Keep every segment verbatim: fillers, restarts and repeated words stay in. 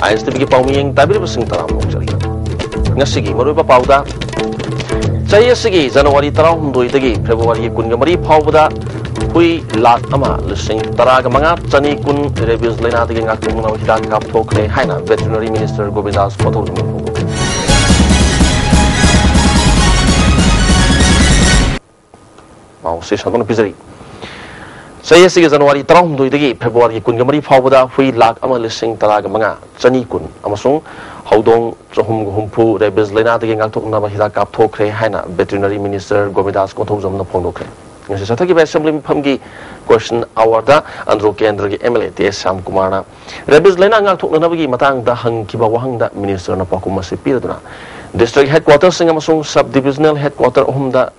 ꯑꯥꯏ ꯑꯦꯁ T ꯚꯤꯒꯤ ꯄꯥꯎꯃꯤꯌꯦꯡ ꯇꯥꯕꯤꯔꯤꯕꯁꯤꯡ ꯇꯔꯥꯝꯅ ꯑꯣꯛꯆꯔꯤ꯫ ꯉꯁꯤꯒꯤ ꯃꯔꯨꯑꯣꯏꯕ ꯄꯥꯎꯗ, ꯆꯍꯤ ꯑꯁꯤꯒꯤ ꯖꯅꯋꯥꯔꯤ ꯇꯔꯥꯍꯨꯝꯗꯣꯏꯗꯒꯤ ꯐꯦꯕ꯭ꯔꯨꯋꯥꯔꯤ ꯀꯨꯟꯒ ꯃꯔꯤ ꯐꯥꯎꯕꯗ ꯍꯨꯏ ꯂꯥꯈ ꯑꯃ ꯂꯤꯁꯤꯡ ꯇꯔꯥꯒ ꯃꯉꯥ ꯆꯅꯤ ꯀꯨꯟ ꯔꯦꯕꯤꯁ ꯂꯥꯏꯅꯥꯗꯒꯤ ꯉꯥꯛꯊꯣꯛꯅꯕ ꯍꯤꯗꯥꯛ ꯀꯥꯞꯊꯣꯛꯈ꯭ꯔꯦ ꯍꯥꯏꯅ ꯚꯦꯇꯦꯔꯤꯅꯔꯤ ꯃꯤꯅꯤꯁꯇꯔ ꯒꯣꯕꯤꯟꯗꯥꯁ ꯀꯣꯊꯧꯖꯝꯅ ꯐꯣꯡꯗꯣꯛꯈꯤ꯫ ꯄꯥꯎꯁꯤ ꯁꯟꯗꯣꯛꯅ ꯄꯤꯖꯔꯤ꯫ ꯆꯍꯤ ꯑꯁꯤꯒꯤ ꯖꯅꯋꯥꯔꯤ ꯇꯔꯥꯍꯨꯝꯗꯣꯏꯗꯒꯤ ꯐꯦꯕ꯭ꯔꯨꯋꯥꯔꯤ ꯀꯨꯟꯒ ꯃꯔꯤ ꯐꯥꯎꯕꯗ ꯍꯨꯏ ꯂꯥꯈ ꯑꯃ ꯂꯤꯁꯤꯡ ꯇꯔꯥꯒ ꯃꯉꯥ ꯆꯅꯤ ꯀꯨꯟ ꯑꯃꯁꯨꯡ ꯍꯧꯗꯣꯡ ꯆꯍꯨꯝꯒ ꯍꯨꯝꯐꯨ ꯔꯦꯕꯤꯁ ꯂꯥꯏꯅꯥꯗꯒꯤ ꯉꯥꯛꯊꯣꯛꯅꯕ ꯍꯤꯗꯥꯛ ꯀꯥꯞꯊꯣꯛꯈ꯭ꯔꯦ ꯍꯥꯏꯅ ꯚꯦꯇꯦꯔꯤꯅꯔꯤ ꯃꯤꯅꯤꯁꯇꯔ ꯒꯣꯕꯤꯟꯗꯥꯁ ꯀꯣꯊꯧꯖꯝꯅ ꯐꯣꯡꯗꯣꯛꯈ꯭ꯔꯦ꯫ ꯉꯁꯤ ꯆꯠꯊꯈꯤꯕ ꯑꯦꯁꯦꯝꯕ꯭ꯂꯤ ꯃꯤꯐꯝꯒꯤ ꯀꯣꯏꯁꯟ ꯑꯋꯥꯔꯗ ꯑꯟꯗ꯭ꯔꯣ ꯀꯦꯟꯗ꯭ꯔꯒꯤ M L A T S ꯁ꯭ꯌꯥꯝꯀꯨꯃꯥꯔꯅ ꯔꯦꯕꯤꯁ ꯂꯥꯏꯅꯥ ꯉꯥꯛꯊꯣꯛꯅꯅꯕꯒꯤ ꯃꯇꯥꯡꯗ ꯍꯪꯈꯤꯕ ꯋꯥꯍꯪꯗ ꯃꯤꯅꯤꯁꯇꯔꯅ ꯄꯥꯎꯈꯨꯝ ꯑꯁꯤ ꯄꯤꯔꯗꯨꯅ, ꯗꯤꯁꯇ꯭ꯔꯤꯛ ꯍꯦꯗꯀ꯭ꯋꯥꯇꯔꯁꯤꯡ ꯑꯃꯁꯨꯡ ꯁꯕ ꯗꯤꯕꯤꯖꯅꯦꯜ ꯍꯦꯗꯀ꯭ꯋꯥꯇꯔ ꯑꯍꯨꯝꯗ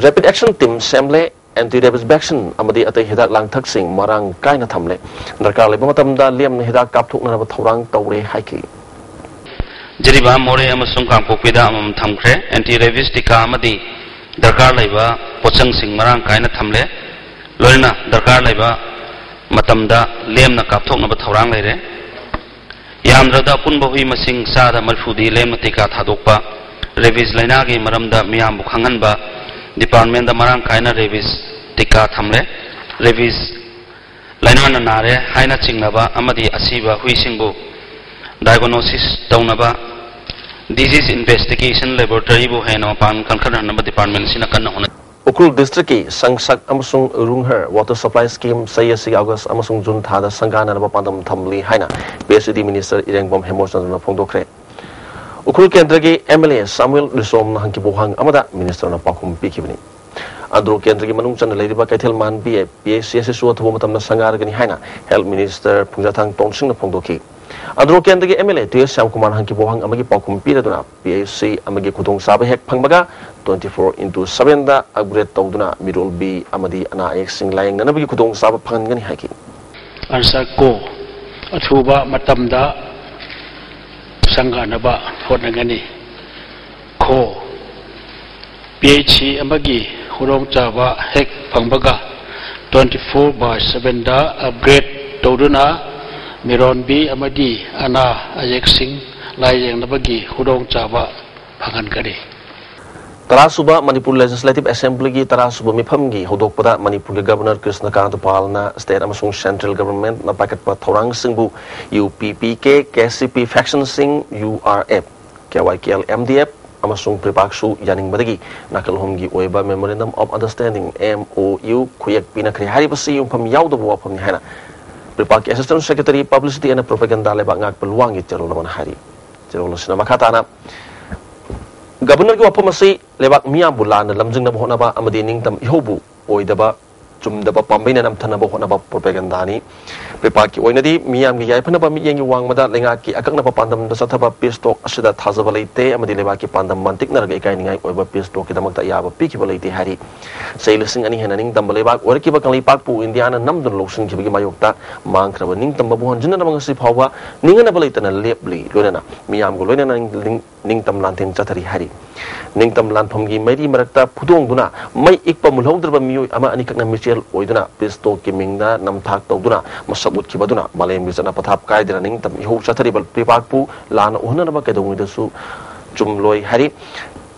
ꯔꯦꯄꯤꯗ ꯑꯦꯛꯁꯟ ꯇꯤꯝ ꯁꯦꯝꯂꯦ, ꯑꯦꯟꯇꯤ ꯔꯦꯕꯤꯁ ꯚꯦꯛꯁꯤꯟ ꯑꯃꯗꯤ ꯑꯇꯩ ꯍꯤꯗꯥꯛ ꯂꯥꯡꯊꯛꯁꯤꯡ ꯃꯔꯥꯡ ꯀꯥꯏꯅ ꯊꯝꯂꯦ, ꯗꯔꯀꯥꯔ ꯂꯩꯕ ꯃꯇꯝꯗ ꯂꯦꯝꯅ ꯍꯤꯗꯥꯛ ꯀꯥꯞꯊꯣꯛꯅꯅꯕ ꯊꯧꯔꯥꯡ ꯇꯧꯔꯦ ꯍꯥꯏꯈꯤ꯫ ꯖꯤꯔꯤꯕꯥꯝ, ꯃꯣꯔꯦ ꯑꯃꯁꯨꯡ ꯀꯥꯡꯄꯣꯛꯄꯤꯗ ꯑꯃꯃꯝ ꯊꯝꯈ꯭ꯔꯦ꯫ ꯑꯦꯟꯇꯤ ꯔꯦꯕꯤꯁ ꯇꯤꯀꯥ ꯑꯃꯗꯤ ꯗꯔꯀꯥꯔ ꯂꯩꯕ ꯄꯣꯠꯆꯪꯁꯤꯡ ꯃꯔꯥꯡ ꯀꯥꯏꯅ ꯊꯝꯂꯦ, ꯂꯣꯏꯅꯅ ꯗꯔꯀꯥꯔ ꯂꯩꯕ ꯃꯇꯝꯗ ꯂꯦꯝꯅ ꯀꯥꯞꯊꯣꯛꯅꯕ ꯊꯧꯔꯥꯡ ꯂꯩꯔꯦ꯫ ꯌꯥꯝꯗ꯭ꯔꯕꯗ ꯑꯄꯨꯟꯕ ꯍꯨꯏ ꯃꯁꯤꯡ ꯆꯥꯗ ꯃꯔꯤꯐꯨꯗꯤ ꯂꯦꯝꯅ ꯇꯤꯀꯥ ꯊꯥꯗꯣꯛꯄ, ꯔꯦꯕꯤꯁ ꯂꯥꯏꯅꯥꯒꯤ ꯃꯔꯝꯗ ꯃꯤꯌꯥꯝꯕꯨ ꯈꯪꯍꯟꯕ, ꯗꯤꯄꯥꯔꯠꯃꯦꯟꯗ ꯃꯔꯥꯡ ꯀꯥꯏꯅ ꯔꯦꯕꯤꯁ ꯇꯤꯀꯥ ꯊꯝꯂꯦ꯫ ꯔꯦꯕꯤꯁ ꯂꯥꯏꯅꯥꯅ ꯅꯥꯔꯦ ꯍꯥꯏꯅ ꯆꯤꯡꯅꯕ ꯑꯃꯗꯤ ꯑꯁꯤꯕ ꯍꯨꯏꯁꯤꯡꯕꯨ ꯗꯥꯏꯒꯣꯅꯣꯁꯤꯁ ꯇꯧꯅꯕ ꯗꯤꯖꯤꯁ ꯏꯟꯚꯦꯁꯇꯤꯒꯦꯁꯟ ꯂꯦꯕꯣꯔꯦꯇꯔꯤꯕꯨ ꯍꯦꯟꯅ ꯃꯄꯥꯡꯒꯜ ꯀꯟꯈꯠꯍꯟꯅꯕ ꯗꯤꯄꯥꯔꯠꯃꯦꯟ ꯑꯁꯤꯅ ꯀꯟꯅ ꯍꯣꯠꯅꯔꯤ꯫ ꯎꯈ꯭ꯔꯨꯜ ꯗꯤꯁꯇ꯭ꯔꯤꯛꯀꯤ ꯁꯪꯁꯛ ꯑꯃꯁꯨꯡ ꯔꯨꯡꯍꯔ ꯋꯥꯇꯔ ꯁꯄ꯭ꯂꯥꯏ ꯁ꯭ꯀꯤꯝ ꯆꯍꯤ ꯑꯁꯤꯒꯤ ꯑꯥꯒꯁ ꯑꯃꯁꯨꯡ ꯖꯨꯟ ꯊꯥꯗ ꯁꯪꯒꯥꯅꯅꯕ ꯄꯥꯟꯗꯝ ꯊꯝꯂꯤ ꯍꯥꯏꯅ ꯄꯤ ꯑꯩꯆ ꯏ ꯗꯤ ꯃꯤꯅꯤꯁꯇꯔ ꯏꯔꯦꯡꯕꯝ ꯍꯦꯃꯣꯆꯟꯗ꯭ꯔꯅ ꯐꯣꯡꯗꯣꯛꯈ꯭ꯔꯦ꯫ ꯎꯈ꯭ꯔꯨꯜ ꯀꯦꯟꯗ꯭ꯔꯒꯤ ꯑꯦꯝ ꯑꯦꯜ ꯑꯦ ꯁꯥꯃꯨꯑꯦꯜ ꯔꯤꯁꯣꯝꯅ ꯍꯪꯈꯤꯕ ꯋꯥꯍꯪ ꯑꯃꯗ ꯃꯤꯅꯤꯁꯇꯔꯅ ꯄꯥꯎꯈꯨꯝ ꯄꯤꯈꯤꯕꯅꯤ꯫ ꯑꯟꯗ꯭ꯔꯣ ꯀꯦꯟꯗ꯭ꯔꯒꯤ ꯃꯅꯨꯡ ꯆꯟꯅ ꯂꯩꯔꯤꯕ ꯀꯩꯊꯦꯜ ꯃꯥꯟꯕꯤ ꯄꯤ ꯑꯩꯆ ꯁꯤ ꯑꯁꯤꯁꯨ ꯑꯊꯨꯕ ꯃꯇꯝꯗ ꯁꯪꯒꯥꯔꯒꯅꯤ ꯍꯥꯏꯅ ꯍꯦꯜꯊ ꯃꯤꯅꯤꯁꯇꯔ ꯄꯨꯡꯖꯥꯊꯥꯡ ꯇꯣꯟꯁꯤꯡꯅ ꯐꯣꯡꯗꯣꯛꯈꯤ꯫ ꯑꯟꯗ꯭ꯔꯣ ꯀꯦꯟꯗ꯭ꯔꯒꯤ M L A T S ꯁ꯭ꯌꯥꯝꯀꯨꯃꯥꯔꯅ ꯍꯪꯈꯤꯕ ꯋꯥꯍꯪ ꯑꯃꯒꯤ ꯄꯥꯎꯈꯨꯝ ꯄꯤꯔꯗꯨꯅ, ꯄꯤ ꯑꯩꯆ ꯁꯤ ꯑꯃꯒꯤ ꯈꯨꯗꯣꯡꯆꯥꯕ ꯍꯦꯛ ꯐꯪꯕꯒ twenty four into seven ꯗ ꯑꯞꯒ꯭ꯔꯦꯗ ꯇꯧꯗꯨꯅ ꯃꯤꯔꯣꯜꯕꯤ ꯑꯃꯗꯤ ꯑꯅꯥ ꯑꯌꯦꯛꯁꯤꯡ ꯂꯥꯌꯦꯡꯅꯅꯕꯒꯤ ꯈꯨꯗꯣꯡꯆꯥꯕ ꯐꯪꯍꯟꯒꯅꯤ ꯍꯥꯏꯈꯤ꯫ ꯑꯟꯁꯔ ꯀꯣ, ꯑꯊꯨꯕ ꯃꯇꯝꯗ ꯁꯪꯒꯥꯅꯕ ꯍꯣꯠꯅꯒꯅꯤ꯫ ꯈꯣ, ꯄꯤ ꯑꯩꯆ ꯁꯤ ꯑꯃꯒꯤ ꯈꯨꯗꯣꯡꯆꯥꯕ ꯍꯦꯛ ꯐꯪꯕꯒ twenty four by seven the upgrade ꯇꯧꯗꯨꯅ ꯃꯤꯔꯣꯟꯕꯤ ꯑꯃꯗꯤ ꯑꯅꯥ ꯑꯌꯦꯛꯁꯤꯡ ꯂꯥꯏꯌꯦꯡꯅꯕꯒꯤ ꯈꯨꯗꯣꯡꯆꯥꯕ ꯐꯪꯍꯟꯒꯅꯤ꯫ ꯇꯔꯥꯁꯨꯕ ꯃꯅꯤꯄꯨꯔ ꯂꯦꯖꯤꯁꯂꯦꯇꯤꯚ ꯑꯦꯁꯦꯝꯕ꯭ꯂꯤꯒꯤ ꯇꯔꯥꯁꯨꯕ ꯃꯤꯐꯝꯒꯤ ꯍꯧꯗꯣꯛꯄꯗ ꯃꯅꯤꯄꯨꯔꯒꯤ ꯒꯕꯔꯅꯔ ꯀ꯭ꯔꯤꯁꯅꯀꯥꯟꯇ ꯄꯥꯜꯅ ꯁ꯭ꯇꯦꯠ ꯑꯃꯁꯨꯡ ꯁꯦꯟꯇ꯭ꯔꯦꯜ ꯒꯕꯔꯟꯃꯦꯟꯠꯅ ꯄꯥꯏꯈꯠꯄ ꯊꯧꯔꯥꯡꯁꯤꯡꯕꯨ U P P K, K C P ꯐꯦꯛꯁꯟꯁꯤꯡ, U R F, K Y K L, M D F ꯑꯃꯁꯨꯡ ꯄ꯭ꯔꯤꯄꯥꯛꯁꯨ ꯌꯥꯅꯤꯡꯕꯗꯒꯤ ꯅꯥꯀꯜ ꯑꯍꯨꯝꯒꯤ ꯑꯣꯏꯕ Memorandum of Understanding, M O U, ꯈꯨꯌꯦꯛ ꯄꯤꯅꯈ꯭ꯔꯦ꯫ ꯍꯥꯏꯔꯤꯕꯁꯤ ꯌꯨꯝꯐꯝ ꯌꯥꯎꯗꯕ ꯋꯥꯐꯝꯅꯤ ꯍꯥꯏꯅ ꯄ꯭ꯔꯤꯄꯥꯛꯀꯤ Assistant Secretary Publicity and Propaganda ꯂꯩꯕꯥꯛ ꯉꯥꯛꯄ ꯂꯨꯋꯥꯡꯒꯤ ꯆꯦꯔꯣꯜ ꯑꯃꯅ ꯍꯥꯏꯔꯤ꯫ ꯆꯦꯔꯣꯜ ꯑꯁꯤꯅ ꯃꯈꯥ ꯇꯥꯅ ꯒꯕꯔꯅꯔꯒꯤ ꯋꯥꯐꯝ ꯑꯁꯤ ꯂꯩꯕꯥꯛ ꯃꯤꯌꯥꯝꯕꯨ ꯂꯥꯟꯅ ꯂꯝꯖꯤꯡꯅꯕ ꯍꯣꯠꯅꯕ ꯑꯃꯗꯤ ꯅꯤꯡꯇꯝ ꯏꯍꯧꯕꯨ ꯑꯣꯏꯗꯕ ꯆꯨꯝꯗꯕ ꯄꯥꯝꯕꯩꯅ ꯅꯝꯊꯅꯕ ꯍꯣꯠꯅꯕ ꯄ꯭ꯔꯣꯄꯦꯒꯟꯗꯥꯅꯤ꯫ ꯄ꯭ꯔꯤꯄꯥꯛꯀꯤ ꯑꯣꯏꯅꯗꯤ ꯃꯤꯌꯥꯝꯒꯤ ꯌꯥꯏꯐꯅꯕ ꯃꯤꯠꯌꯦꯡꯒꯤ ꯋꯥꯡꯃꯗ ꯂꯩꯉꯥꯛꯀꯤ ꯑꯀꯛꯅꯕ ꯄꯥꯟꯗꯝꯗ ꯆꯠꯊꯕ ꯄꯤꯁ ꯇꯣꯛ ꯑꯁꯤꯗ ꯊꯥꯖꯕ ꯂꯩꯇꯦ ꯑꯃꯗꯤ ꯂꯩꯕꯥꯛꯀꯤ ꯄꯥꯟꯗꯝ ꯃꯟꯇꯤꯛꯅꯔꯒ ꯏꯀꯥꯏꯅꯤꯡꯉꯥꯏ ꯑꯣꯏꯕ ꯄꯤꯁ ꯇꯣꯛꯀꯤꯗꯃꯛꯇ ꯑꯌꯥꯕ ꯄꯤꯈꯤꯕ ꯂꯩꯇꯦ ꯍꯥꯏꯔꯤ꯫ ꯆꯍꯤ ꯂꯤꯁꯤꯡ ꯑꯅꯤ ꯍꯦꯟꯅ ꯅꯤꯡꯇꯝꯕ ꯂꯩꯕꯥꯛ ꯑꯣꯏꯔꯛꯈꯤꯕ ꯀꯪꯂꯩꯄꯥꯛꯄꯨ ꯏꯟꯗꯤꯌꯥꯅ ꯅꯝꯗꯨꯅ ꯂꯧꯁꯤꯟꯈꯤꯕꯒꯤ ꯃꯥꯌꯣꯛꯇ ꯃꯥꯡꯈ꯭ꯔꯕ ꯅꯤꯡꯇꯝꯕꯕꯨ ꯍꯟꯖꯤꯟꯅꯅꯕ ꯉꯁꯤ ꯐꯥꯎꯕ ꯅꯤꯡꯍꯟꯅꯕ ꯂꯩꯇꯅ ꯂꯦꯞꯂꯤ꯫ ꯂꯣꯏꯅꯅ ꯃꯤꯌꯥꯝꯒ ꯂꯣꯏꯅꯅ ꯅꯤꯡ- ꯅꯤꯡꯇꯝ ꯂꯥꯟꯊꯦꯡ ꯆꯠꯊꯔꯤ ꯍꯥꯏꯔꯤ꯫ ꯅꯤꯡꯇꯝ ꯂꯥꯟꯐꯝꯒꯤ ꯃꯩꯔꯤ ꯃꯔꯛꯇ ꯐꯨꯗꯣꯡꯗꯨꯅ ꯃꯩ ꯏꯛꯄ ꯃꯨꯜꯍꯧꯗ꯭ꯔꯕ ꯃꯤꯑꯣꯏ ꯑꯃ ꯑꯅꯤꯈꯛꯅ ꯃꯤꯆꯦꯜ ꯑꯣꯏꯗꯨꯅ ꯄꯤꯁ ꯇꯣꯛꯀꯤ ꯃꯤꯡꯗ ꯅꯝꯊꯥꯛ ꯇꯧꯗꯨꯅ ꯃꯁꯛ ꯎꯠꯈꯤꯕ ꯑꯗꯨꯅ ꯃꯥꯂꯦꯝꯒꯤ ꯆꯠꯅ ꯄꯊꯥꯞ ꯀꯥꯏꯗꯅ ꯅꯤꯡꯇꯝ ꯏꯍꯧ ꯆꯠꯊꯔꯤꯕ ꯄ꯭ꯔꯤꯄꯥꯛꯄꯨ ꯂꯥꯟꯅ ꯎꯍꯟꯅꯅꯕ ꯀꯩꯗꯧꯉꯩꯗꯁꯨ ꯆꯨꯝꯂꯣꯏ ꯍꯥꯏꯔꯤ꯫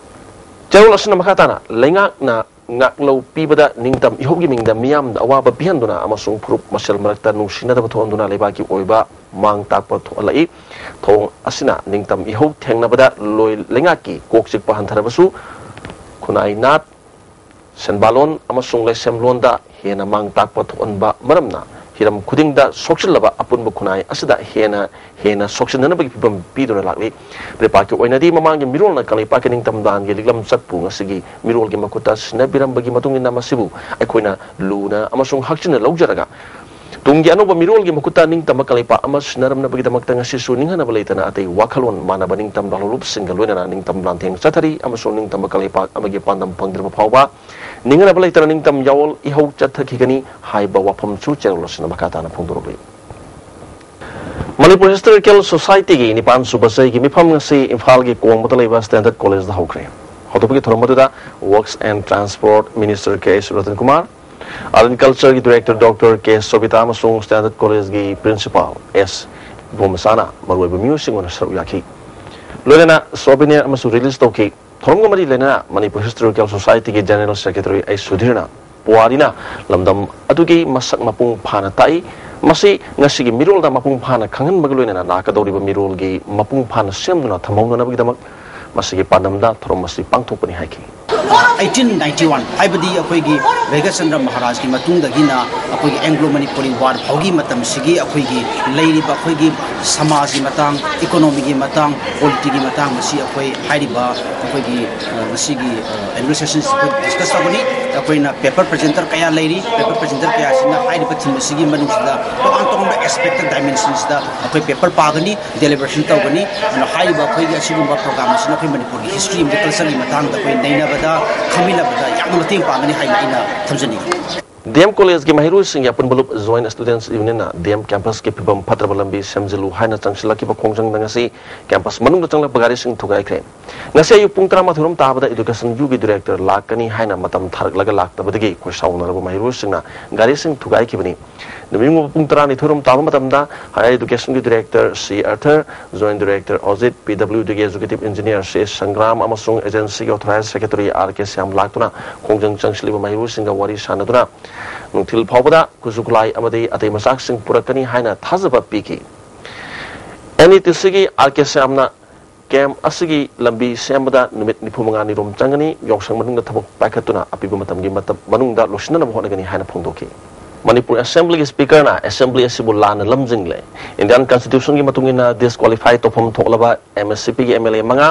ꯆꯦꯔꯣꯜ ꯑꯁꯤꯅ ꯃꯈꯥ ꯇꯥꯅ ꯂꯩꯉꯥꯛꯅ ꯉꯥꯛꯂꯧ ꯄꯤꯕꯗ ꯅꯤꯡꯇꯝ ꯏꯍꯧꯒꯤ ꯃꯤꯡꯗ ꯃꯤꯌꯥꯝꯗ ꯑꯋꯥꯕ ꯄꯤꯍꯟꯗꯨꯅ ꯑꯃꯁꯨꯡ ꯐꯨꯔꯨꯞ ꯃꯁꯦꯜ ꯃꯔꯛꯇ ꯅꯨꯡꯁꯤꯅꯗꯕ ꯊꯣꯛꯍꯟꯗꯨꯅ ꯂꯩꯕꯥꯛꯀꯤ ꯑꯣꯏꯕ ꯃꯥꯡ ꯇꯥꯛꯄ ꯊꯣꯛꯍꯜꯂꯛꯏ꯫ ꯊꯧꯑꯣꯡ ꯑꯁꯤꯅ ꯅꯤꯡꯇꯝ ꯏꯍꯧ ꯊꯦꯡꯅꯕꯗ ꯂꯣꯏ ꯂꯩꯉꯥꯛꯀꯤ ꯀꯣꯛ ꯆꯤꯛꯄ ꯍꯟꯊꯔꯕꯁꯨ ꯈꯨꯟꯅꯥꯏ ꯅꯥꯠ, ꯁꯦꯟꯕꯥꯂꯣꯟ ꯑꯃꯁꯨꯡ ꯂꯩꯁꯦꯝꯂꯣꯟꯗ ꯍꯦꯟꯅ ꯃꯥꯡ ꯇꯥꯛꯄ ꯊꯣꯛꯍꯟꯕ ꯃꯔꯝꯅ ꯍꯤꯔꯝ ꯈꯨꯗꯤꯡꯗ ꯁꯣꯛꯆꯤꯜꯂꯕ ꯑꯄꯨꯟꯕ ꯈꯨꯟꯅꯥꯏ ꯑꯁꯤꯗ ꯍꯦꯟꯅ ꯍꯦꯟꯅ ꯁꯣꯛꯆꯤꯟꯅꯅꯕꯒꯤ ꯐꯤꯚꯝ ꯄꯤꯗꯨꯅ ꯂꯥꯛꯂꯤ꯫ ꯄ꯭ꯔꯤꯄꯥꯛꯀꯤ ꯑꯣꯏꯅꯗꯤ ꯃꯃꯥꯡꯒꯤ ꯃꯤꯔꯣꯜꯅ ꯀꯪꯂꯩꯄꯥꯛꯀꯤ ꯅꯤꯡꯇꯝ ꯂꯥꯟꯒꯤ ꯂꯤꯛꯂꯝ ꯆꯠꯄꯨ ꯉꯁꯤꯒꯤ ꯃꯤꯔꯣꯜꯒꯤ ꯃꯈꯨꯠꯇ ꯁꯤꯟꯅꯕꯤꯔꯝꯕꯒꯤ ꯃꯇꯨꯡ ꯏꯟꯅ ꯃꯁꯤꯕꯨ ꯑꯩꯈꯣꯏꯅ ꯂꯨꯅ ꯑꯃꯁꯨꯡ ꯍꯛꯆꯤꯟꯅ ꯂꯧꯖꯔꯒ ꯇꯨꯡꯒꯤ ꯑꯅꯧꯕ ꯃꯤꯔꯣꯜꯒꯤ ꯃꯈꯨꯠꯇ ꯅꯤꯡꯇꯝꯕ ꯀꯪꯂꯩꯄꯥꯛ ꯑꯃ ꯁꯤꯟꯅꯔꯝꯅꯕꯒꯤꯗꯃꯛꯇ ꯉꯁꯤꯁꯨ ꯅꯤꯡꯍꯟꯅꯕ ꯂꯩꯇꯅ ꯑꯇꯩ ꯋꯥꯈꯜꯂꯣꯟ ꯃꯥꯟꯅꯕ ꯅꯤꯡꯇꯝ ꯂꯥꯜꯍꯧꯂꯨꯞꯁꯤꯡꯒ ꯂꯣꯏꯅꯅ ꯅꯤꯡꯇꯝ ꯂꯥꯟꯊꯦꯡ ꯆꯠꯊꯔꯤ ꯑꯃꯁꯨꯡ ꯅꯤꯡꯇꯝꯕ ꯀꯪꯂꯩꯄꯥꯛ ꯑꯃꯒꯤ ꯄꯥꯟꯗꯝ ꯐꯪꯗ꯭ꯔꯤꯕ ꯐꯥꯎꯕ ꯅꯤꯡꯍꯟꯅꯕ ꯂꯩꯇꯅ ꯅꯤꯡꯇꯝ ꯌꯥꯑꯣꯜ ꯏꯍꯧ ꯆꯠꯊꯈꯤꯒꯅꯤ ꯍꯥꯏꯕ ꯋꯥꯐꯝꯁꯨ ꯆꯦꯔꯣꯜ ꯑꯁꯤꯅ ꯃꯈꯥ ꯇꯥꯅ ꯐꯣꯡꯗꯣꯔꯛꯂꯤ꯫ ꯃꯅꯤꯄꯨꯔ ꯍꯤꯁꯇꯣꯔꯤꯀꯦꯜ ꯁꯣꯁꯥꯏꯇꯤꯒꯤ ꯅꯤꯄꯥꯟ ꯁꯨꯕ ꯆꯍꯤꯒꯤ ꯃꯤꯐꯝ ꯉꯁꯤ ꯏꯝꯐꯥꯜꯒꯤ ꯀꯣꯡꯕꯗ ꯂꯩꯕ ꯁ꯭ꯇꯦꯟꯗꯔꯗ ꯀꯣꯂꯦꯖꯗ ꯍꯧꯈ꯭ꯔꯦ꯫ ꯍꯧꯗꯣꯛꯄꯒꯤ ꯊꯧꯔꯝ ꯑꯗꯨꯗ Works and Transport Minister K H Ratan Kumar, Art and Cultureꯒꯤ Director Doctor K Sobita ꯑꯃꯁꯨꯡ Standard Collegeꯒꯤ Principal S ꯏꯕꯣꯝꯃꯆꯥꯅ ꯃꯔꯨꯑꯣꯏꯕ ꯃꯤꯑꯣꯏꯁꯤꯡ ꯑꯣꯏꯅ ꯁꯔꯨꯛ ꯌꯥꯈꯤ꯫ ꯂꯣꯏꯅꯅ souvenir ꯑꯃꯁꯨ release ꯇꯧꯈꯤ꯫ ꯊꯧꯔꯝꯒ ꯃꯔꯤ ꯂꯩꯅꯅ Manipur Historical Societyꯒꯤ General Secretary ꯑꯩꯆ ꯁꯨꯙꯤꯔꯅ ꯄꯨꯋꯥꯔꯤꯅ ꯂꯝꯗꯝ ꯑꯗꯨꯒꯤ ꯃꯁꯛ ꯃꯄꯨꯡ ꯐꯥꯅ ꯇꯥꯛꯏ꯫ ꯃꯁꯤ ꯉꯁꯤꯒꯤ ꯃꯤꯔꯣꯜꯗ ꯃꯄꯨꯡ ꯐꯥꯅ ꯈꯪꯍꯟꯕꯒ ꯂꯣꯏꯅꯅ ꯂꯥꯛꯀꯗꯧꯔꯤꯕ ꯃꯤꯔꯣꯜꯒꯤ ꯃꯄꯨꯡ ꯐꯥꯅ ꯁꯦꯝꯗꯨꯅ ꯊꯝꯍꯧꯅꯅꯕꯒꯤꯗꯃꯛ ꯃꯁꯤꯒꯤ ꯄꯥꯟꯗꯝꯗ ꯊꯧꯔꯝ ꯑꯁꯤ ꯄꯥꯡꯊꯣꯛꯄꯅꯤ ꯍꯥꯏꯈꯤ꯫ ꯑꯩꯠꯇꯤꯟ ꯅꯥꯏꯟꯇꯤ ꯋꯥꯟ ꯍꯥꯏꯕꯗꯤ ꯑꯩꯈꯣꯏꯒꯤ ꯚꯩꯒ꯭ꯌꯥꯆꯟꯗ꯭ꯔ ꯃꯍꯥꯔꯥꯖꯀꯤ ꯃꯇꯨꯡꯗꯒꯤꯅ ꯑꯩꯈꯣꯏꯒꯤ Anglo Manipur War ꯐꯥꯎꯒꯤ ꯃꯇꯝꯁꯤꯒꯤ ꯑꯩꯈꯣꯏꯒꯤ ꯂꯩꯔꯤꯕ ꯑꯩꯈꯣꯏꯒꯤ ꯁꯃꯥꯖꯒꯤ ꯃꯇꯥꯡ, economyꯒꯤ ꯃꯇꯥꯡ, politicꯒꯤ ꯃꯇꯥꯡ ꯑꯁꯤ ꯑꯩꯈꯣꯏ ꯍꯥꯏꯔꯤꯕ ꯑꯩꯈꯣꯏꯒꯤ ꯉꯁꯤꯒꯤ annual session ꯑꯩꯈꯣꯏ discuss ꯇꯧꯒꯅꯤ꯫ ꯑꯩꯈꯣꯏꯅ paper presenter ꯀꯌꯥ ꯂꯩꯔꯤ꯫ Paper presenter ꯀꯌꯥꯁꯤꯅ ꯍꯥꯏꯔꯤꯕ theme ꯑꯁꯤꯒꯤ ꯃꯅꯨꯡꯁꯤꯗ ꯇꯣꯉꯥꯟ ꯇꯣꯉꯥꯟꯕ aspect dimensionsꯗ ꯑꯩꯈꯣꯏ paper ꯄꯥꯒꯅꯤ, deliberation ꯇꯧꯒꯅꯤ꯫ ꯑꯗꯨꯅ ꯍꯥꯏꯔꯤꯕ ꯑꯩꯈꯣꯏꯒꯤ ꯑꯁꯤꯒꯨꯝꯕ program ꯑꯁꯤꯅ ꯑꯩꯈꯣꯏ ꯃꯅꯤꯄꯨꯔꯒꯤ history ꯑꯃꯗꯤ cultureꯒꯤ ꯃꯇꯥꯡꯗ ꯑꯩꯈꯣꯏ ꯅꯩꯅꯕꯗ, ꯈꯪꯃꯤꯟꯅꯕꯗ ꯌꯥꯝꯅ ꯃꯇꯦꯡ ꯄꯥꯡꯒꯅꯤ ꯍꯥꯏꯅ ꯑꯩꯅ ꯊꯝꯖꯅꯤꯡꯏ꯫ ꯗꯤ ꯑꯦꯝ ꯀꯣꯂꯦꯖꯒꯤ ꯃꯍꯩꯔꯣꯏꯁꯤꯡꯒꯤ ꯑꯄꯨꯟꯕ ꯂꯨꯞ Joint Students Unionꯅ ꯗꯤ ꯑꯦꯝ campusꯀꯤ ꯐꯤꯕꯝ ꯐꯠꯇ꯭ꯔꯕ ꯂꯝꯕꯤ ꯁꯦꯝꯖꯤꯜꯂꯨ ꯍꯥꯏꯅ ꯆꯪꯁꯤꯜꯂꯛꯈꯤꯕ ꯈꯣꯡꯖꯪꯗ ꯉꯁꯤ campus ꯃꯅꯨꯡꯗ ꯆꯪꯂꯛꯄ ꯒꯥꯔꯤꯁꯤꯡ ꯊꯨꯒꯥꯏꯈ꯭ꯔꯦ꯫ ꯉꯁꯤ ꯑꯌꯨꯛ ꯄꯨꯡ ꯇꯔꯥꯃꯥꯊꯣꯏ ꯔꯣꯝ ꯇꯥꯕꯗ Education Uꯒꯤ Director ꯂꯥꯛꯀꯅꯤ ꯍꯥꯏꯅ ꯃꯇꯝ ꯊꯥꯔꯛꯂꯒ ꯂꯥꯛꯇꯕꯗꯒꯤ ꯈꯣꯏꯁꯥꯎꯅꯔꯕ ꯃꯍꯩꯔꯣꯏꯁꯤꯡꯅ ꯒꯥꯔꯤꯁꯤꯡ ꯊꯨꯒꯥꯏꯈꯤꯕꯅꯤ꯫ ꯅꯨꯃꯤꯠ ꯌꯨꯡꯕ ꯄꯨꯡ ꯇꯔꯥꯅꯤꯊꯣꯏ ꯔꯣꯝ ꯇꯥꯕ ꯃꯇꯝꯗ Higher Educationꯒꯤ Director ꯁꯤ ꯑꯔꯊꯔ, Joint Director ꯑꯣꯖꯤꯠ, ꯄꯤ ꯗꯕ꯭ꯂꯤꯎ ꯗꯤꯒꯤ Executive Engineer ꯁꯤ ꯁꯪꯒ꯭ꯔꯥꯝ ꯑꯃꯁꯨꯡ agencyꯒꯤ Authorized Secretary ꯑꯥꯔ ꯀꯦ ꯁ꯭ꯌꯥꯝ ꯂꯥꯛꯇꯨꯅ ꯈꯣꯡꯖꯪ ꯆꯪꯁꯤꯜꯂꯤꯕ ꯃꯍꯩꯔꯣꯏꯁꯤꯡꯒ ꯋꯥꯔꯤ ꯁꯥꯟꯅꯗꯨꯅ ꯅꯨꯡꯊꯤꯜ ꯐꯥꯎꯕꯗ ꯈꯨꯠꯁꯨ ꯈꯨꯠꯂꯥꯏ ꯑꯃꯗꯤ ꯑꯇꯩ ꯃꯆꯥꯛꯁꯤꯡ ꯄꯨꯔꯛꯀꯅꯤ ꯍꯥꯏꯅ ꯊꯥꯖꯕ ꯄꯤꯈꯤ꯫ ꯑꯦꯟ ꯏ ꯇꯤ ꯁꯤꯒꯤ ꯑꯥꯔ ꯀꯦ ꯁ꯭ꯌꯥꯝꯅ camp ꯑꯁꯤꯒꯤ ꯂꯝꯕꯤ ꯁꯦꯝꯕꯗ ꯅꯨꯃꯤꯠ ꯅꯤꯐꯨ ꯃꯉꯥꯅꯤ ꯔꯣꯝ ꯆꯪꯒꯅꯤ, ꯌꯥꯎꯁꯪ ꯃꯅꯨꯡꯗ ꯊꯕꯛ ꯄꯥꯏꯈꯠꯇꯨꯅ ꯑꯄꯤꯕ ꯃꯇꯝꯒꯤ ꯃꯇꯝ ꯃꯅꯨꯡꯗ ꯂꯣꯏꯁꯤꯟꯅꯅꯕ ꯍꯣꯠꯅꯒꯅꯤ ꯍꯥꯏꯅ ꯐꯣꯡꯗꯣꯛꯈꯤ꯫ ꯃꯅꯤꯄꯨꯔ Assemblyꯒꯤ Speakerꯅ Assembly ꯑꯁꯤꯕꯨ ꯂꯥꯟꯅ ꯂꯝꯖꯤꯡꯂꯦ꯫ Indian Constitutionꯒꯤ ꯃꯇꯨꯡ ꯏꯟꯅ disqualify ꯇꯧꯐꯝ ꯊꯣꯛꯂꯕ ꯑꯦꯝ ꯑꯦꯁ ꯁꯤ ꯄꯤꯒꯤ ꯑꯦꯝ ꯑꯦꯜ ꯑꯦ ꯃꯉꯥ,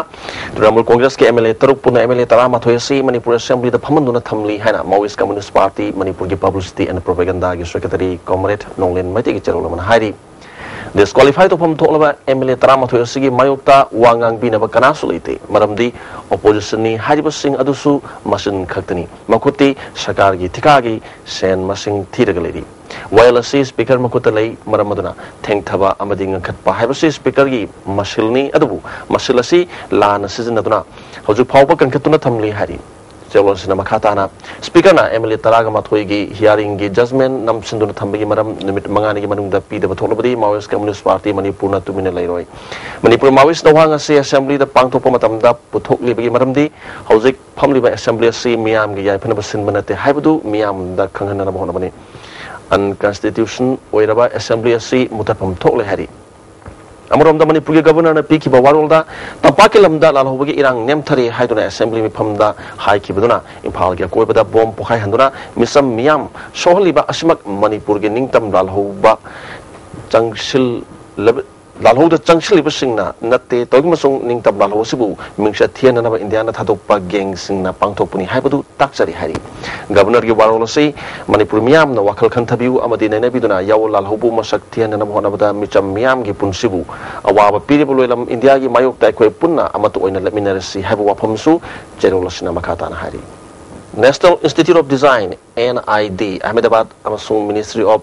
Trinamool Congressꯀꯤ ꯑꯦꯝ ꯑꯦꯜ ꯑꯦ ꯇꯔꯨꯛ, ꯄꯨꯟꯅ ꯑꯦꯝ ꯑꯦꯜ ꯑꯦ ꯇꯔꯥꯃꯥꯊꯣꯏ ꯑꯁꯤ ꯃꯅꯤꯄꯨꯔ Assemblyꯗ ꯐꯝꯍꯟꯗꯨꯅ ꯊꯝꯂꯤ ꯍꯥꯏꯅ Maoist Communist Party ꯃꯅꯤꯄꯨꯔꯒꯤ Publicity and Propagandaꯒꯤ Secretary Comrade ꯅꯣꯡꯂꯦꯟ ꯃꯩꯇꯩꯒꯤ ꯆꯦꯔꯣꯜ ꯑꯃꯅ ꯍꯥꯏꯔꯤ꯫ Disqualify ꯇꯧꯐꯝ ꯊꯣꯛꯂꯕ ꯑꯦꯝ ꯑꯦꯜ ꯑꯦ ꯇꯔꯥꯃꯥꯊꯣꯏ ꯑꯁꯤꯒꯤ ꯃꯥꯌꯣꯛꯇ ꯋꯥ ꯉꯥꯡꯕꯤꯅꯕ ꯀꯅꯥꯁꯨ ꯂꯩꯇꯦ, ꯃꯔꯝꯗꯤ oppositionꯅꯤ ꯍꯥꯏꯔꯤꯕꯁꯤꯡ ꯑꯗꯨꯁꯨ ꯃꯆꯤꯟ ꯈꯛꯇꯅꯤ, ꯃꯈꯨꯠꯇꯤ ꯁꯔꯀꯥꯔꯒꯤ ꯊꯤꯀꯥꯒꯤ ꯁꯦꯟ ꯃꯁꯤꯡ ꯊꯤꯔꯒ ꯂꯩꯔꯤ꯫ ꯋꯥꯌꯦꯜ ꯑꯁꯤ Speaker ꯃꯈꯨꯠꯇ ꯂꯩ, ꯃꯔꯝ ꯑꯗꯨꯅ ꯊꯦꯡꯊꯕ ꯑꯃꯗꯤ ꯉꯟꯈꯠꯄ ꯍꯥꯏꯕꯁꯤ Speakerꯒꯤ ꯃꯁꯤꯜꯅꯤ, ꯑꯗꯨꯕꯨ ꯃꯁꯤꯜ ꯑꯁꯤ ꯂꯥꯟꯅ ꯁꯤꯖꯤꯟꯅꯗꯨꯅ ꯍꯧꯖꯤꯛ ꯐꯥꯎꯕ ꯀꯟꯈꯠꯇꯨꯅ ꯊꯝꯂꯤ ꯍꯥꯏꯔꯤ꯫ ꯆꯦꯔꯣꯜꯁꯤꯅ ꯃꯈꯥ ꯇꯥꯅ, ꯁ꯭ꯄꯤꯀꯔꯅ ꯑꯦꯝ ꯑꯦꯜ ꯑꯦ ꯇꯔꯥꯒ ꯃꯥꯊꯣꯏꯒꯤ ꯍꯤꯌꯥꯔꯤꯡꯒꯤ ꯖꯖꯃꯦꯟ ꯅꯝꯁꯤꯟꯗꯨꯅ ꯊꯝꯕꯒꯤ ꯃꯔꯝ ꯅꯨꯃꯤꯠ ꯃꯉꯥꯅꯤꯒꯤ ꯃꯅꯨꯡꯗ ꯄꯤꯗꯕ ꯊꯣꯛꯂꯕꯗꯤ ꯃꯥꯋꯣꯏꯁ ꯀꯝꯌꯨꯅꯤꯁ ꯄꯥꯔꯇꯤ ꯃꯅꯤꯄꯨꯔꯅ ꯇꯨꯃꯤꯟꯅ ꯂꯩꯔꯣꯏ꯫ ꯃꯅꯤꯄꯨꯔ ꯃꯥꯋꯣꯏꯁ ꯅꯧꯍꯥꯡ ꯑꯁꯤ ꯑꯦꯁꯦꯝꯕ꯭ꯂꯤꯗ ꯄꯥꯡꯊꯣꯛꯄ ꯃꯇꯝꯗ ꯄꯨꯊꯣꯛꯂꯤꯕꯒꯤ ꯃꯔꯝꯗꯤ ꯍꯧꯖꯤꯛ ꯐꯝꯂꯤꯕ ꯑꯦꯁꯦꯝꯕ꯭ꯂꯤ ꯑꯁꯤ ꯃꯤꯌꯥꯝꯒꯤ ꯌꯥꯏꯐꯅꯕ ꯁꯤꯟꯕ ꯅꯠꯇꯦ ꯍꯥꯏꯕꯗꯨ ꯃꯤꯌꯥꯝꯗ ꯈꯪꯍꯟꯅꯅꯕ ꯍꯣꯠꯅꯕꯅꯤ꯫ ꯑꯟꯀꯟꯁꯇꯤꯇ꯭ꯌꯨꯁꯟ ꯑꯣꯏꯔꯕ ꯑꯦꯁꯦꯝꯕ꯭ꯂꯤ ꯑꯁꯤ ꯃꯨꯊꯠꯐꯝ ꯊꯣꯛꯂꯦ ꯍꯥꯏꯔꯤ꯫ ꯑꯃꯔꯣꯝꯗ ꯃꯅꯤꯄꯨꯔꯒꯤ ꯒꯕꯔꯅꯔꯅ ꯄꯤꯈꯤꯕ ꯋꯥꯔꯣꯜꯗ ꯇꯝꯄꯥꯛꯀꯤ ꯂꯝꯗ ꯂꯥꯜꯍꯧꯕꯒꯤ ꯏꯔꯥꯡ ꯅꯦꯝꯊꯔꯦ ꯍꯥꯏꯗꯨꯅ ꯑꯦꯁꯦꯝꯕ꯭ꯂꯤ ꯃꯤꯐꯝꯗ ꯍꯥꯏꯈꯤꯕꯗꯨꯅ ꯏꯝꯐꯥꯜꯒꯤ ꯑꯀꯣꯏꯕꯗ ꯕꯣꯝ ꯄꯣꯈꯥꯏꯍꯟꯗꯨꯅ ꯃꯤꯆꯝ ꯃꯤꯌꯥꯝ ꯁꯣꯛꯍꯜꯂꯤꯕ ꯑꯁꯤꯃꯛ ꯃꯅꯤꯄꯨꯔꯒꯤ ꯅꯤꯡꯇꯝ ꯂꯥꯜꯍꯧꯕ ꯆꯪꯁꯤꯜꯂꯕ ꯂꯥꯜꯍꯧꯗ ꯆꯪꯁꯤꯜꯂꯤꯕꯁꯤꯡꯅ ꯅꯠꯇꯦ, ꯇꯧꯏꯒꯨꯝꯕꯁꯨꯡ ꯅꯤꯡꯇꯝ ꯂꯥꯜꯍꯧ ꯑꯁꯤꯕꯨ ꯃꯤꯡꯆꯠ ꯊꯤꯍꯟꯅꯅꯕ ꯏꯟꯗꯤꯌꯥꯅ ꯊꯥꯗꯣꯛꯄ ꯒꯦꯡꯁꯤꯡꯅ ꯄꯥꯡꯊꯣꯛꯄꯅꯤ ꯍꯥꯏꯕꯗꯨ ꯇꯥꯛꯆꯔꯤ ꯍꯥꯏꯔꯤ꯫ ꯒꯕꯔꯅꯔꯒꯤ ꯋꯥꯔꯣꯜ ꯑꯁꯤ ꯃꯅꯤꯄꯨꯔ ꯃꯤꯌꯥꯝꯅ ꯋꯥꯈꯜ ꯈꯟꯊꯕꯤꯌꯨ ꯑꯃꯗꯤ ꯅꯩꯅꯕꯤꯗꯨꯅ ꯌꯥꯑꯣ ꯂꯥꯜꯍꯧꯕꯨ ꯃꯁꯛ ꯊꯤꯍꯟꯅꯅꯕ ꯍꯣꯠꯅꯕꯗ ꯃꯤꯆꯝ ꯃꯤꯌꯥꯝꯒꯤ ꯄꯨꯟꯁꯤꯕꯨ ꯑꯋꯥꯕ ꯄꯤꯔꯤꯕ ꯂꯣꯏꯂꯝ ꯏꯟꯗꯤꯌꯥꯒꯤ ꯃꯥꯌꯣꯛꯇ ꯑꯩꯈꯣꯏ ꯄꯨꯟꯅ ꯑꯃꯠꯇ ꯑꯣꯏꯅ ꯂꯦꯞꯃꯤꯟꯅꯔꯁꯤ ꯍꯥꯏꯕ ꯋꯥꯐꯝꯁꯨ ꯆꯦꯔꯣꯜ ꯑꯁꯤꯅ ꯃꯈꯥ ꯇꯥꯅ ꯍꯥꯏꯔꯤ꯫ National Institute of Design, N I D, Ahmedabad ꯑꯃꯁꯨꯡ Ministry of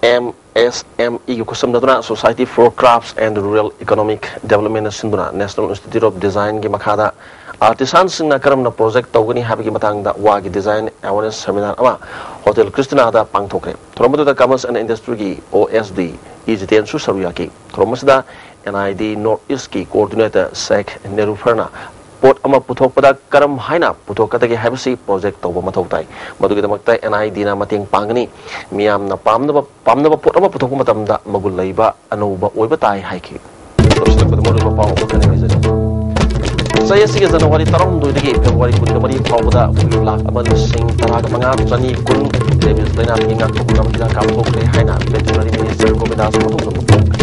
M S M E ꯒꯤ ꯈꯨꯠꯁꯝꯅꯗꯨꯅ Society for Crafts and Rural Economic Development ꯅ ꯁꯤꯟꯗꯨꯅ National Institute of Design ꯒꯤ ꯃꯈꯥꯗ ꯑꯥꯔꯇꯤꯁꯥꯟꯁꯤꯡꯅ ꯀꯔꯝꯅ ꯄ꯭ꯔꯣꯖꯦꯛ ꯇꯧꯒꯅꯤ ꯍꯥꯏꯕꯒꯤ ꯃꯇꯥꯡꯗ ꯋꯥꯒꯤ ꯗꯤꯖꯥꯏꯟ ꯑꯦꯋꯥꯔꯅꯦꯁ ꯁꯦꯃꯤꯅꯥꯔ ꯑꯃ ꯍꯣꯇꯦꯜ ꯀ꯭ꯔꯤꯁꯇꯤꯅꯥꯗ ꯄꯥꯡꯊꯣꯛꯈ꯭ꯔꯦ꯫ ꯊꯧꯔꯝ ꯑꯗꯨꯗ Commerce and Industry ꯒꯤ O S D ꯏ ꯖꯤꯇꯦꯟꯁꯨ ꯁꯔꯨꯛ ꯌꯥꯈꯤ꯫ ꯊꯧꯔꯝ ꯑꯁꯤꯗ N I D North East ꯀꯤ coordinator ꯁꯦꯈ ꯅꯦꯔꯨꯐꯔꯅ ꯄꯣꯠ ꯑꯃ ꯄꯨꯊꯣꯛꯄꯗ ꯀꯔꯝ ꯍꯥꯏꯅ ꯄꯨꯊꯣꯛꯀꯗꯒꯦ ꯍꯥꯏꯕꯁꯤ ꯄ꯭ꯔꯣꯖꯦꯛ ꯇꯧꯕ ꯃꯊꯧ ꯇꯥꯏ꯫ ꯃꯗꯨꯒꯤꯗꯃꯛꯇ N I D ꯅ ꯃꯇꯦꯡ ꯄꯥꯡꯒꯅꯤ꯫ ꯃꯤꯌꯥꯝꯅ ꯄꯥꯝꯅꯕ, ꯄꯥꯝꯅꯕ ꯄꯣꯠ ꯑꯃ ꯄꯨꯊꯣꯛꯄ ꯃꯇꯝꯗ ꯃꯒꯨꯟ ꯂꯩꯕ ꯑꯅꯧꯕ ꯑꯣꯏꯕ ꯇꯥꯏ ꯍꯥꯏꯈꯤ꯫ ꯂꯣꯏꯁꯤꯜꯂꯛꯄꯗ ꯃꯔꯨꯑꯣꯏꯕ ꯄꯥꯎ ꯑꯃꯈꯛ ꯍꯥꯏꯖꯒꯦ꯫ ꯆꯍꯤ ꯑꯁꯤꯒꯤ ꯖꯅꯋꯥꯔꯤ ꯇꯔꯥꯍꯨꯝꯗꯣꯏꯗꯒꯤ ꯐꯦꯕ꯭ꯔꯨꯋꯥꯔꯤ ꯀꯨꯟꯒ ꯃꯔꯤ ꯐꯥꯎꯕꯗ ꯍꯨꯏ ꯂꯥꯈ ꯑꯃ ꯂꯤꯁꯤꯡ ꯇꯔꯥꯒ ꯃꯉꯥ ꯆꯅꯤ ꯀꯨꯟ ꯔꯦꯕꯤꯁ ꯂꯥꯏꯅꯥꯗꯒꯤ ꯉꯥꯛꯊꯣꯛꯅꯕ ꯍꯤꯗꯥꯛ ꯀꯥꯞꯊꯣꯛꯈ꯭ꯔꯦ ꯍꯥꯏꯅ ꯚꯦꯇꯦꯔꯤꯅꯔꯤ ꯃꯤꯅꯤꯁꯇꯔ ꯒꯣꯕꯤꯟꯗꯥꯁ ꯃꯊꯧꯖꯝꯅ ꯐꯣꯡꯈ꯭ꯔꯦ꯫